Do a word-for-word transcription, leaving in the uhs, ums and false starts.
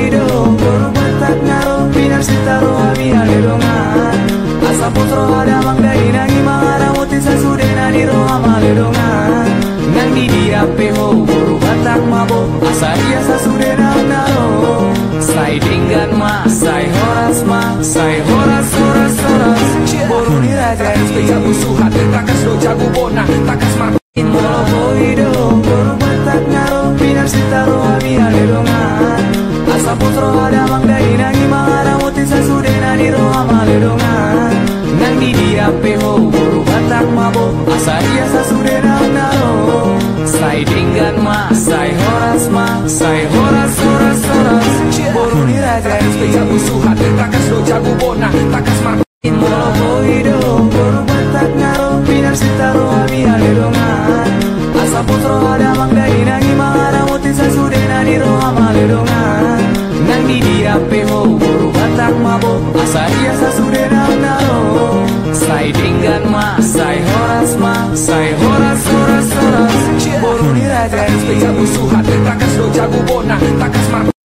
i do boru Batak na ro, pinarsinta roha ni ale dongan. Asa pos roha damang dainang i mangaramoti sasudena ni roha ma ale dongan. Nang di dia pe ho boru Batak ma bo, asa dia sasudena na ro. Sai denggan ma, sai horas ma, sai horas, horas, horas. Boru ni raja i pe jabu suhat, tangkas do jabu bona, tangkas mar- Molo ho i do boru Batak na ro, pinarsinta roha ni ale dongan. Asa pos roha damang dainang i mangaramoti sasudena ni roha ma ale dongan. Nang di dia pe ho boru Batak ma bo, asa dia sasudena na ro. Sai denggan ma, sai horas ma, sai horas, horas, horas. Boru ni raja i pe jabu suhat, tangkas do jabu bona, tangkas mar- Molo ho i do boru Batak na ro, pinarsinta roha ni ale dongan. Asa pos roha damang dainang i mangaramoti sasudena ni roha ma ale dongan. Nang di dia pe ho boru Batak ma bo, asa dia sasudena na ro. Sai denggan ma, sai horas ma, sai horas, horas, horas. Boru ni raja i pe jabu suhat, tangkas do jabu bona, tangkas mar-